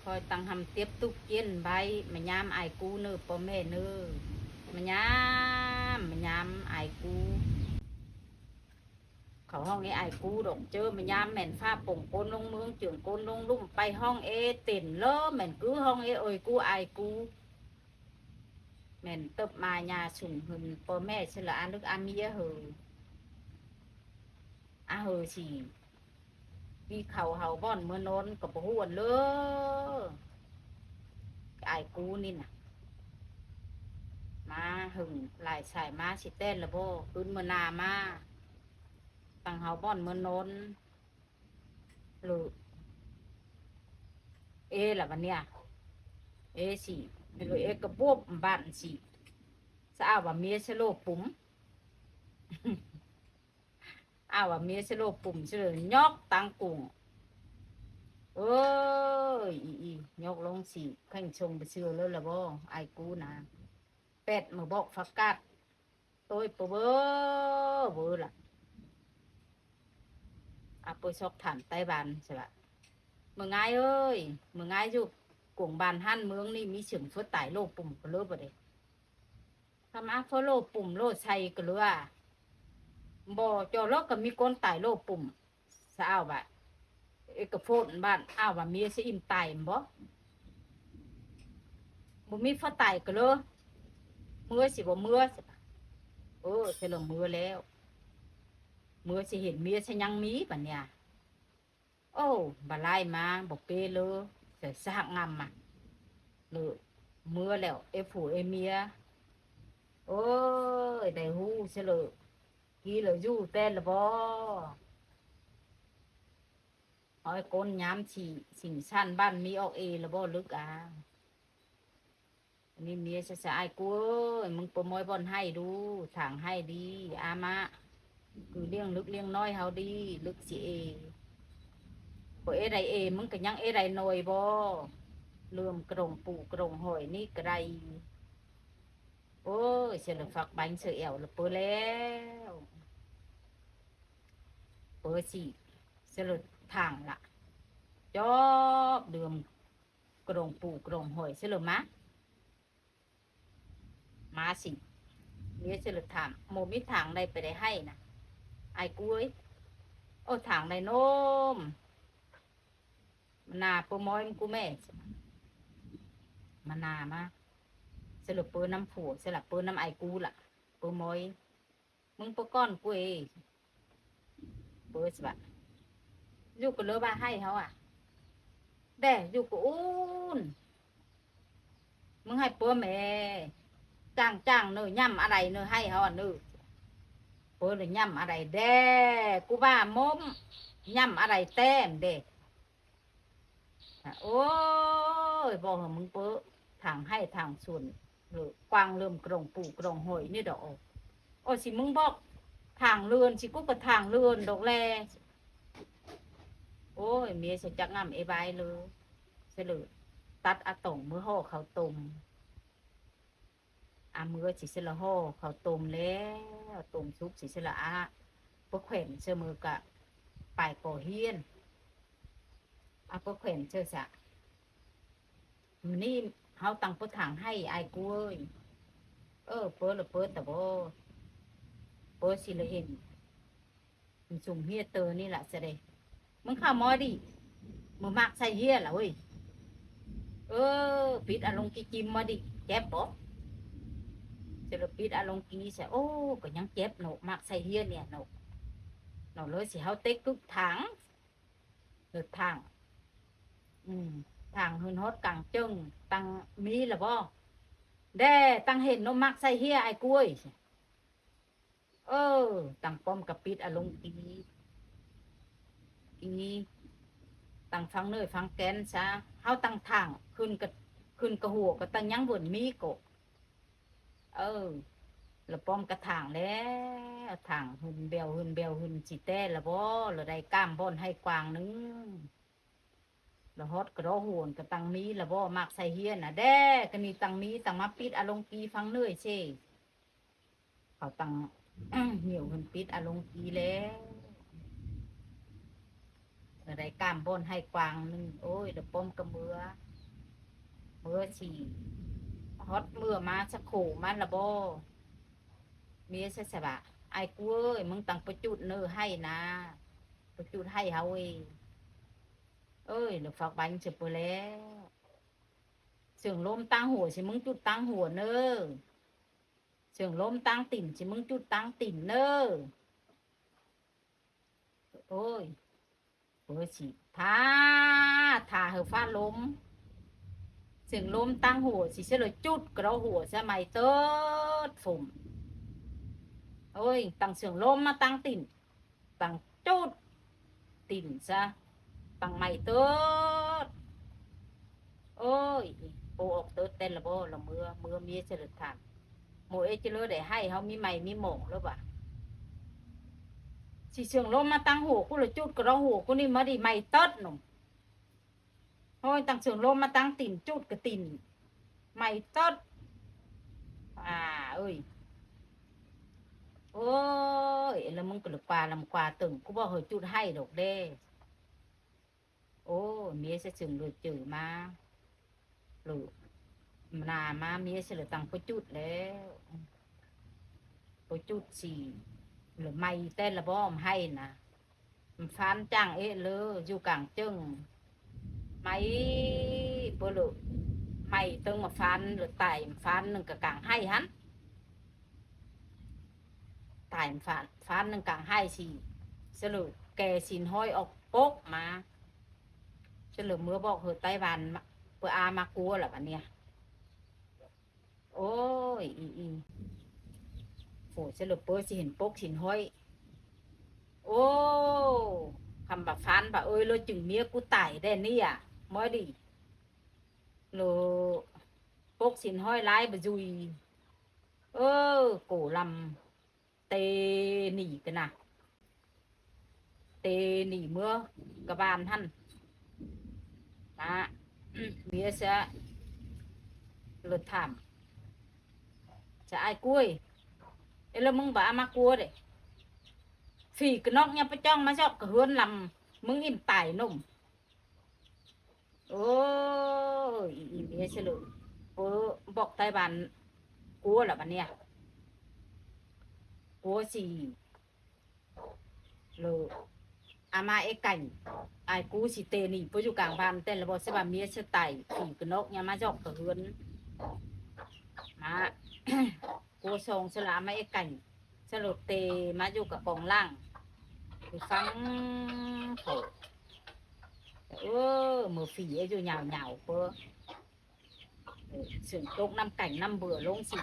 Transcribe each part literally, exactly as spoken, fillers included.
ꞌCoi ꞌtăng ꞌhăm tiếp tục ꞌchiến ꞌvạy ꞌmá ꞌnhám ai cú ꞌnớ ꞌpo ꞌme ꞌnớ. ꞌMá ꞌnhám, ꞌmá ꞌnhám ai cú. Khảu ꞌhóng é ai cú độc ꞌchớ ꞌmá ꞌnhám ꞌmen ꞌphạ pông ꞌcốn ꞌlống ꞌmướng, ꞌchương ꞌcốn ꞌlống ꞌlum, ꞌpay ꞌhóng é tển ꞌlớ ꞌmen cứ ꞌhóng é ôi cú ai cú. ꞌMen tớp ꞌma ꞌnhá sung ꞌhướn ꞌpo ꞌme ꞌsứ lỏ, a ꞌlứk a ꞌmía hơ. A hơ ꞌsị, ꞌmí khảu hảư ꞌvón ꞌmưa ꞌnón ꞌcọ báu ꞌhuộn ꞌlớ. Ai cú ꞌnị ꞌnạ, ꞌmá hưng lai sai ꞌmá ꞌsị ꞌtẹ ꞌlạ báu, ứn ꞌmưa ꞌna ꞌmá ꞌtăng hảư ꞌvón ꞌmưa ꞌnón. Lự, ê ꞌlạ ꞌva ꞌnị, ê ꞌsị, lự ê ꞌcọ bốp bản ꞌsị. ꞌSạ ꞌva ꞌmía ꞌsứ ꞌlô pum. ꞌA ꞌva ꞌmía ꞌsứ ꞌlô pum ꞌsứ lự nhóc ꞌtáng cúng. Ơ, ꞌi ꞌi, nhóc ꞌlống ꞌsị, kheng sông báu ꞌsưa ꞌlớ ꞌlạ báu, ai cú ꞌnạ. Pét ꞌmưa bốc phák cát ꞌtoi ꞌpưa ꞌvớ ꞌvớ ꞌlạ. A ꞌpưa sóc tham tai ban ꞌsứ ꞌva, ꞌmưa ꞌngai ơi, ꞌmưa ꞌngai dú cuông ban ꞌhăn ꞌmướng ꞌnị ꞌmí sương phớt tai ꞌlô pum ꞌcọ ꞌlớ báu đé. Tham a phớt ꞌlô pum ꞌlô sai ꞌcọ ꞌlứa a. Báu ꞌchọ ꞌlớ ꞌcọ ꞌmí ꞌcốn tai ꞌlô pum. ꞌSạ ꞌva, ê ꞌcọ phôn bản, a ꞌva ꞌmía ꞌsứ ꞌnhím tai báu. Báu ꞌmí phớt tai ꞌcọ ꞌlứa. ꞌMưa ꞌsị báu ꞌmưa. Ơ, ꞌsứ lỏ ꞌmưa ꞌlẹo. ꞌMưa ꞌsị hên ꞌmía ꞌsứ ꞌnhắng ꞌmí bản ꞌnị. Ô, báu lai ꞌmá, báu pê ꞌlớ, ꞌsớ ꞌsác ngắm ꞌmá. Lự, ꞌmưa ꞌlẹo, ê phủ ê ꞌmía. Ôi, đảy ꞌhụ ꞌsứ lự, ꞌkí lự dú ꞌtẹ ꞌlạ báu. Ói ꞌcốn ꞌnhám ꞌsị, sing san bản ꞌmí óc ê ꞌlạ báu ꞌlứk a. ꞌNị ꞌmía ꞌsớ ꞌsớ ai cú ơi, ꞌmứng ꞌpưa ꞌmới ꞌvón ꞌhay đu, thang ꞌhay đi, a ꞌmá. Cứ ꞌliệng ꞌlứk ꞌliệng ꞌnọi ꞌháu đi, ꞌlứk ꞌsị ê. Báu ê đảy ê, ꞌmứng ꞌcọ ꞌnhắng ê đảy ꞌnọi báu. ꞌLượm ꞌcọ đông pú ꞌcọ đông hỏi ꞌnị ꞌcọ đảy. Ôi, ꞌsớ lỏ phák bánh ꞌsớ ẻo ꞌlạ ꞌpưa ꞌlẹo. ꞌPưa ꞌsị, ꞌsớ lỏ thang ꞌlạ. Chóp ꞌlượm ꞌcọ đông pú ꞌcọ đông hỏi ꞌsớ lỏ ꞌmá. ꞌMá ꞌsị, ꞌmía ꞌsớ lỏ tham, ꞌmưa ꞌmí thang đảy pay đảy ꞌhay ꞌnạ. Ai cú ơi. Ô, thang đảy ꞌnôm. ꞌMá ꞌna ꞌpưa ꞌmới ꞌmá cú ꞌme. ꞌMá ꞌna ꞌmá. ꞌSớ lỏ ꞌpưa ꞌnắm phủ, ꞌsớ lỏ ꞌpưa ꞌnắm ai cú ꞌlạ. ꞌPưa ꞌmới. ꞌMứng ꞌpưa ꞌcón cú ê. ꞌPưa ꞌsớ ꞌva, dú ꞌcọ ꞌlứa ꞌva ꞌhay ꞌháu a. Đe, dú ꞌcọ ún. ꞌMứng ꞌhạy ꞌpưa ꞌme. Chang chang ꞌnớ, ꞌnhăm a đảy ꞌnớ ꞌhạy ꞌháu a ꞌnớ. ꞌPưa lỏ ꞌnhăm a đảy đe. Cú ꞌva ꞌmốm. ꞌNhăm a đảy ꞌtẹ đe. Ôi, báu hảư ꞌmứng ꞌpưa thang ꞌhay thang suôn, lự quang ꞌlượm ꞌcọ đông pú ꞌcọ đông hỏi ꞌnị đỏ. Ôi, ꞌsị ꞌmứng bốc thang ꞌlươn, ꞌsị cú ꞌcọ thang ꞌlươn độc ꞌlẹ. Ôi, ꞌmía ꞌsớ chắc ngắm ê bai ꞌlớ. ꞌSớ lự tắt a tông ꞌmưa ꞌhọ khảu tôm. A ꞌmưa ꞌsị ꞌsớ lỏ ꞌhọ khảu tôm ꞌlẹo, tôm súp ꞌsị ꞌsớ lỏ a. ꞌPưa khuôn ꞌsớ ꞌmưa ꞌcọ pay ꞌcọ ꞌhiến. A ꞌpưa khuôn ꞌsớ ꞌsạ. ꞌMự ꞌnị ꞌháu ꞌtăng ꞌpưa thang ꞌhay ai cú ơi. Ơ, ꞌpưa lỏ ꞌpưa ta báu. ꞌPưa ꞌsị lỏ hên ꞌsúm ꞌhiế tơ ꞌnị ꞌlạ ꞌsớ đe. ꞌMứng khảu ꞌmá đi. ꞌMự ꞌmặc sai ꞌhiế ꞌlạ ơi. Ơ, pít a ꞌlống ki chim ꞌmá đi. Chép báu? ꞌSớ lỏ pít a ꞌlống ki ꞌsớ. Ô, ꞌcọ ꞌnhắng chép ꞌnớ, ꞌmặc sai ꞌhiế ꞌnị ꞌnớ. ꞌNớ ꞌlới ꞌsị ꞌháu té cựk thang. Lỏ thang. Ừ, thang ꞌhướn hót cang ꞌchương ꞌtăng ꞌmí ꞌlạ báu? Đe, ꞌtăng hên ꞌnớ ꞌmặc sai ꞌhiế ai cú ơi. Ơ, ꞌtăng ꞌpọm ꞌcọ pít a ꞌlống ki. Ki. ꞌTăng phăng ꞌnới phăng kén ꞌsá. ꞌHáu ꞌtăng thang. ꞌKhưn ꞌcọ, ꞌkhưn ꞌcọ hua ꞌcọ ꞌtăng ꞌnhắng ꞌvươn ꞌmí ꞌcọ. Ơ, lỏ ꞌpọm ꞌcọ thang ꞌlẹo. Thang ꞌhưn bẻo ꞌhưn bẻo ꞌhưn ꞌsị ꞌtẹ ꞌlạ báu? Lỏ đảy cam ꞌvón ꞌhay quang ꞌnưng. Lỏ hót ꞌcọ đó hua ꞌcọ ꞌtăng ꞌmí ꞌlạ báu? ꞌMặc sai ꞌhiế ꞌnạ đe. ꞌCọ ꞌnị ꞌtăng ꞌmí ꞌtăng ꞌmá pít a ꞌlống ki phăng ꞌnới ꞌsớ. Khảu ꞌtăng ꞌnhíu ꞌhưn pít a ꞌlống ki ꞌlẹo. Lỏ đảy cam ꞌvón ꞌhay quang ꞌnưng. Ôi, lỏ ꞌpọm ꞌcọ ꞌmưa. ꞌMưa ꞌchí ꞌhọt ꞌmưa ꞌmá ꞌchớ khổ ꞌmá ꞌla bók. ꞌMía ꞌchớ ꞌsớ bók: Ai ꞌcú ơi, ꞌmứng tẳng ꞌpá ꞌchụt ꞌnớ ꞌhạy ꞌna, ꞌpá ꞌchụt ꞌhạy ꞌháu ơi. Ơi, lỏ phák bánh ꞌchớ ꞌpưa ꞌlé. ꞌSướng ꞌlốm ꞌtáng hua ꞌchí ꞌmứng ꞌchụt ꞌtáng hua ꞌnớ. ꞌSướng ꞌlốm ꞌtáng tỉn ꞌchí ꞌmứng ꞌchụt ꞌtáng tỉn ꞌnớ. Ôi, ꞌpưa ꞌchí tha, tha hảư ꞌphạ ꞌlốm. ꞌSướng ꞌlốm ꞌtáng hua ꞌchí ꞌsớ lỏ ꞌchụt ꞌcọ hua ꞌsớ ꞌmạy tớt phôm. Ôi, tẳng ꞌsướng ꞌlốm ꞌmá ꞌtáng tỉn, tẳng ꞌchụt tỉn ꞌsớ, tẳng ꞌmạy tớt. Ôi, ꞌpưa ốc tớt ꞌtẹ ꞌla bók, ꞌla ꞌmưa, ꞌmưa ꞌmía ꞌchớ lỏ tham. ꞌMưa ê ꞌchớ lỏ đảy ꞌhạy ꞌháu ꞌmí ꞌmạy ꞌmí mỏng ꞌlớ bók. ꞌSướng ꞌlốm ꞌmá ꞌtáng hua ꞌcú lỏ ꞌchụt ꞌcọ hua ꞌcú ꞌnị ꞌmá đi ꞌmạy tớt ꞌnặn. Ôi, tẳng ꞌsướng ꞌlốm ꞌmá ꞌtáng tỉn ꞌchụt ꞌcọ tỉn ꞌmạy tớt. À, ơi. Ôi, ꞌla ꞌmứng ꞌcọ lỏ ꞌquá ꞌlắm ꞌquá tưng, ꞌcú bók hảư ꞌchụt ꞌhạy độc đé. Ô, ꞌmía ꞌchớ ꞌsướng lỏ ꞌchớ ꞌmá, lỏ ꞌmá ꞌmía ꞌchớ lỏ tẳng ꞌpá ꞌchụt ꞌlé. ꞌPá ꞌchụt ꞌchí lỏ ꞌmạy ꞌtẹ ꞌla bók ꞌhạy ꞌna. ꞌMá phán chắng ế ꞌlớ dú cang ꞌchương. ꞌMạy ꞌpưa lỏ ꞌmạy tưng ꞌmá phán lỏ tải ꞌmá phán ꞌnưng ꞌcọ cang ꞌhạy hẳn. Tải ꞌmá phán, phán ꞌnưng cang ꞌhạy ꞌchí. ꞌSớ lỏ kẻ xin hỏi ốc pốc ꞌmá. ꞌSớ lỏ ꞌmưa bók hảư Tái Văn ꞌmá, ꞌpưa a ꞌmá ꞌcúa ꞌla bók ꞌnị. Ôi, ꞌi, ꞌi. Phủ ꞌsớ lỏ ꞌpưa ꞌchí hên pốc xin hỏi. Ô, khăm bók phán bók ơi, lỏ ꞌchưng ꞌmía ꞌcú tải đé ꞌnị à. ꞌMới đi. Lỏ pốc xin hỏi lai báu dui. Ơ, ꞌcọ ꞌlắm tê nỉ ꞌcọ ꞌna. Tê nỉ ꞌmưa ꞌcọ ban hẳn. Má, ꞌmía ꞌchớ lỏ tham. ꞌChớ ai ꞌcúa ơi. Ê, ꞌlớ ꞌmứng báu ꞌmá ꞌcúa đé. Phỉ ꞌcọ ꞌnọk ꞌnhá ꞌpá ꞌchong ꞌmá dốc ꞌcọ ꞌhướn lăm ꞌmứng ỉm tải ꞌnôm. Ô, ꞌi, ꞌi, ꞌmía ꞌchớ lỏ. Ơ, bók Tái Văn ꞌcúa ꞌla bók ꞌnị. ꞌCúa ꞌchí lỏ a ꞌmá ế canh. Ai ꞌcú ꞌchí tê nỉ ꞌpưa dú cang ban ꞌtẹ ꞌla bók, ꞌsớ bók ꞌmía ꞌchớ tải, phỉ ꞌcọ ꞌnọk ꞌnhá ꞌmá dốc ꞌcọ ꞌhướn. Má, ꞌcúa song ꞌchớ lỏ a ꞌmá ế canh. ꞌChớ lỏ tê ꞌmá dú ꞌcọ cong lăng. Đi phắng khổ. Ơ, ꞌmưa phỉ ế dú nhảo nhảo ꞌpưa. Sương tốc ꞌnặm canh ꞌnặm bưa ꞌlống ꞌchí.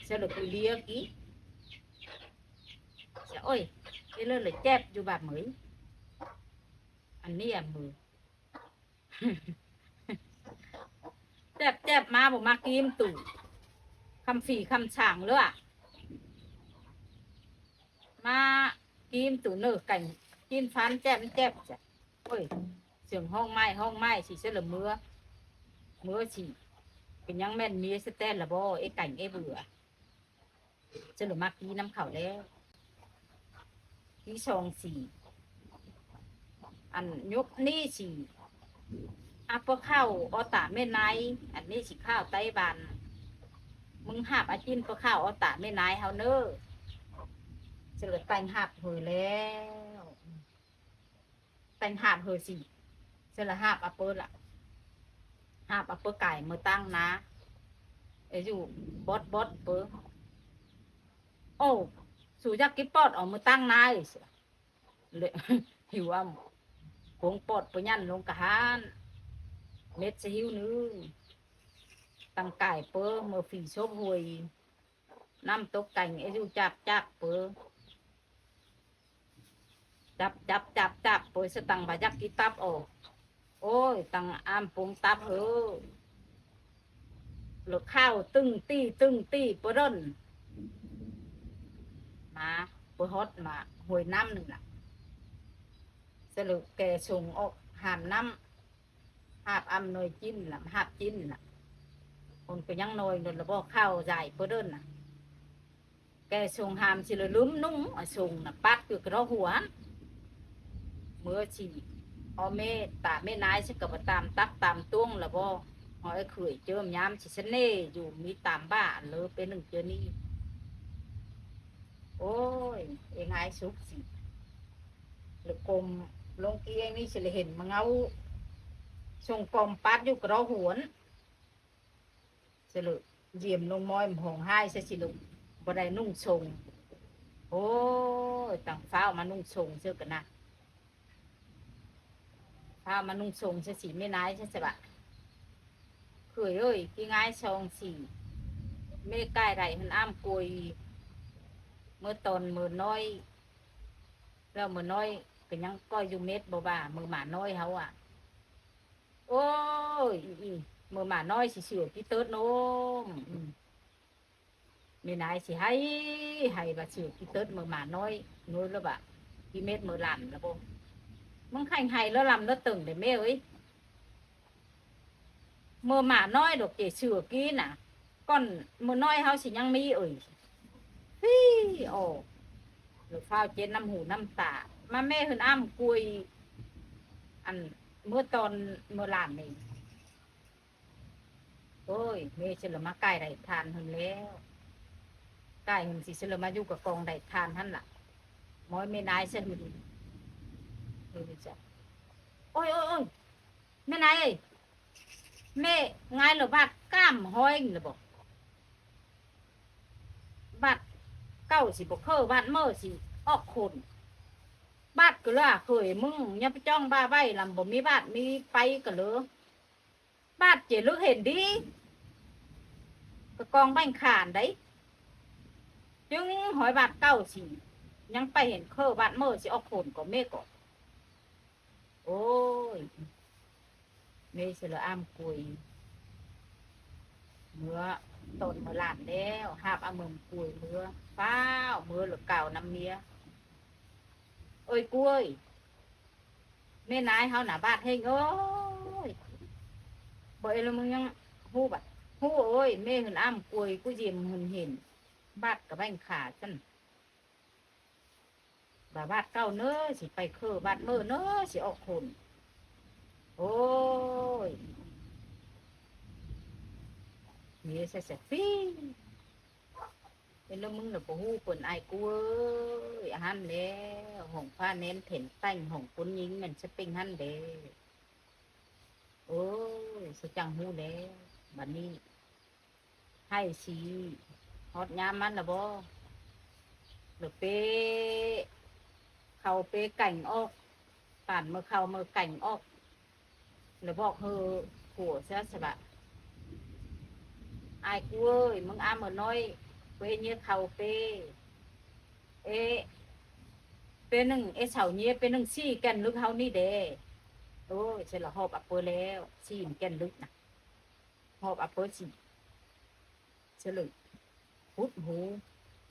ꞌChớ lỏ ꞌcọ ꞌliế kí. ꞌChớ ôi, ê ꞌlớ lỏ chép dú báp ꞌmới. Ăn ꞌnị ăn ꞌmới. Chép chép ꞌmá báu ꞌmá kim tủ. Khăm phỉ khăm sảng ꞌlứa à. ꞌMá kim tủ ꞌnớ canh, kim phán chép chép. Ôi, sương ꞌhóng ꞌmạy ꞌhóng ꞌmạy ꞌchí ꞌchớ lỏ ꞌmưa. ꞌMưa ꞌchí. ꞌCọ ꞌnhắng ꞌmen ꞌmía ꞌchớ ꞌtẹ ꞌla bók, ế canh ế bưa. ꞌChớ lỏ ꞌmá kí ꞌnặm khảu ꞌlé. Kí song ꞌchí. Ăn nhốp ꞌnị ꞌchí. A ꞌpưa khảu ók tả ꞌmá ꞌnái, ăn ꞌnị ꞌchí khảu Tái Văn. ꞌMứng ꞌhặp a ꞌchín ꞌpưa khảu ók tả ꞌmá ꞌnái ꞌháu ꞌnớ. ꞌChớ lỏ teng ꞌhặp hảư ꞌlé. Teng ꞌhặp hảư ꞌchí. ꞌChớ lỏ ꞌhặp a ꞌpưa ꞌlạ. ꞌHặp a ꞌpưa cai ꞌmưa ꞌtáng ꞌná. Ê dú bót bót ꞌpưa. Ô, su dák kí ꞌpọt ók ꞌmưa ꞌtáng ꞌná ê. Lê, hiu ꞌmá. Cuông ꞌpọt ꞌpưa ꞌnhăn ꞌlống ꞌcọ hăn. Mết ꞌchớ hiu ꞌnứ. Tang cai ꞌpưa ꞌmưa phỉ sốp ꞌhuôi. ꞌNặm tốc canh ê dú chắp chắp ꞌpưa. Chắp chắp chắp chắp ꞌpưa ꞌchớ tang báu dák kí tắp ổ. Ôi, tang ꞌmá pung tắp ꞌhứ. Lỏ khảu tưng ꞌtị tưng ꞌtị ꞌpưa đôn. Má, ꞌpưa ꞌhọt ꞌmá ꞌhuôi ꞌnặm ꞌnưng ꞌnạ. ꞌChớ lỏ kẻ sung ók ham ꞌnặm. ꞌHặp ꞌmá ꞌnọi ꞌchín ꞌlạ, ꞌhặp ꞌchín ꞌlạ. Ôn ꞌcọ ꞌnhắng ꞌnọi ꞌnọi lỏ bók khảu dai ꞌpưa đôn ꞌnạ. Kẻ sung ham ꞌchí lỏ lúm ꞌnung, a sung ꞌnạ pát ꞌcọ ꞌcọ ꞌhụ hăn. ꞌMưa ꞌchí, ók ꞌmá tả ꞌmá ꞌnái ꞌchớ ꞌcọ báu tam tắc tam tuông ꞌla bók. Hỏi khửi ꞌchớ ꞌnhám ꞌchí ꞌsớ ꞌnê dú ꞌmí tam ꞌva ăn lơ pên ꞌnưng ꞌchớ ꞌnị. Ôi, ê ꞌngai súc ꞌsị. Lỏ ꞌcum ꞌlống ꞌkiêng ꞌnị ꞌsớ lỏ hên ꞌmá ꞌngáu sông pom pát dú ꞌcọ huốn. ꞌSớ lỏ ꞌdiêm ꞌlống ꞌmoi ꞌmá hong ꞌhại ꞌsớ ꞌsị lỏ báu đảy ꞌnung sông. Ôi, tẳng ꞌphao ꞌmá ꞌnung sông ꞌsớ ꞌcọ ꞌna. ꞌPhao ꞌmá ꞌnung sông ꞌsớ ꞌsị ꞌmé ꞌnái ꞌsớ ꞌsớ bók. Khửi ơi, ꞌpi ꞌngai song ꞌsị, ꞌmé ꞌcại đảy ꞌhướn ꞌám cui ꞌmứa ton ꞌmứa ꞌnọi. ꞌLẹo ꞌmứa ꞌnọi ꞌcọ ꞌnhắng ꞌcoi dú mết báu bả ꞌmứa mả ꞌnọi ꞌháu ꞌa. Ôi, ꞌmứa mả ꞌnọi ꞌsị sửa ꞌpi tớt ꞌnôm. ꞌMé ꞌnái ꞌsị ꞌhạy ꞌhạy báu sửa ꞌpi tớt ꞌmứa mả ꞌnọi, ꞌnọi ꞌlẹo bók, ꞌpi mết ꞌmứa ꞌlam ꞌlẹo bók. ꞌMứng kheng ꞌhạy ꞌlẹo ꞌlam ꞌlẹo tưng đảy ꞌmé ơi. ꞌMứa mả ꞌnọi độc ꞌchí sửa ꞌki ꞌna. ꞌCọn ꞌmứa ꞌnọi ꞌháu ꞌsị ꞌnhắng ꞌmí ơi. Phi, ổ. Lỏ ꞌphao ꞌchí ꞌnăm hủ ꞌnăm ta ꞌmá ꞌmé ꞌhướn ꞌám cui ăn ꞌmứa ton ꞌmứa ꞌlam ꞌnị. Ôi, ꞌmé ꞌsớ lỏ ꞌmá ꞌcại đảy than ꞌhướn ꞌlẹo. ꞌCại ꞌhướn ꞌsị ꞌsớ lỏ ꞌmá dú ꞌcọ cong đảy than ꞌhắn ꞌlạ. ꞌMoi ꞌmé ꞌnái ꞌsớ ꞌhướn. Ôi, ôi, ôi. ꞌMé ꞌnái ơi. ꞌMé ꞌngai lỏ ꞌvặt ꞌcắm ꞌhọi ꞌnị ꞌlẹo bók. ꞌVặt ꞌcáu ꞌsị báu ꞌkhợ, ꞌvặt ꞌmự ꞌsị ốc khôn. ꞌVặt ꞌcọ ꞌlẹo khửi ꞌmứng ꞌnhá ꞌpá ꞌchong bá ꞌvạy ꞌlắm báu ꞌmí ꞌvặt ꞌmí ꞌpay ꞌcọ ꞌlẹo. ꞌVặt ꞌchí ꞌlứk hên đi. ꞌCọ cong bẻng khả đảy. ꞌChứng ꞌhọi ꞌvặt ꞌcáu ꞌsị ꞌnhắng ꞌpay hên ꞌkhợ, ꞌvặt ꞌmự ꞌsị ốc khôn ꞌcọ ꞌmế ꞌcọ. Ôi, ꞌmé ꞌsớ lỏ ꞌám cui ꞌmứa ton ꞌmứa ꞌlam ꞌlẹo, ꞌhặp ꞌmá ꞌmướng cui ꞌmứa, ꞌphao ꞌmứa lỏ cảo ꞌnăm ꞌmía. Ôi, cui ơi, ꞌmé ꞌnái ꞌháu ꞌna ꞌvặt ꞌhếng ơi. Báu ê ꞌlẹo ꞌmứng ꞌnhắng ꞌhụ bók. ꞌHụ ơi, ꞌmé ꞌhướn ꞌám cui ꞌcú ꞌdiêm ꞌhướn hên. ꞌVặt ꞌcọ bẻng khả ꞌsặn. Báu ꞌvặt ꞌcáu ꞌnớ ꞌsị ꞌpay ꞌkhợ, ꞌvặt ꞌmự ꞌnớ ꞌsị ốc khôn. Ôi. ꞌMía ꞌsớ ꞌsớ phi. Ê ꞌlẹo ꞌmứng ꞌnớ báu ꞌhụ ꞌpưn ai ꞌcú ơi, ꞌa ꞌhặn ꞌlẹo, hong ꞌphạ ꞌnén thên ꞌtếng hong ꞌcốn ꞌnhính ꞌmắn ꞌsớ ꞌpéng ꞌhặn đé. Ôi, ꞌsớ chắng ꞌhụ ꞌlẹo, bát ꞌnị. ꞌHạy ꞌsị, ꞌhọt ꞌnhám ꞌmắn ꞌlẹo bók. Lỏ pé khảu pé kéng ốc, tản ꞌmự khảu ꞌmự kéng ốc. Lỏ bók ꞌhứ phủ ꞌsớ ꞌsớ bók. Ai ꞌcú ơi, ꞌmứng ꞌám ꞌmự ꞌnọi, pé ꞌnhía khảu pé. Ê, pé ꞌnưng, ê sau ꞌnhía pé ꞌnưng ꞌsị ken ꞌlứk ꞌháu ꞌnị đé. Ôi, ꞌsớ lỏ ꞌhọp ꞌa ꞌpưa ꞌlẹo, ꞌsị ken ꞌlứk ꞌna. ꞌHọp ꞌa ꞌpưa ꞌsị. ꞌSớ lỏ hút hú.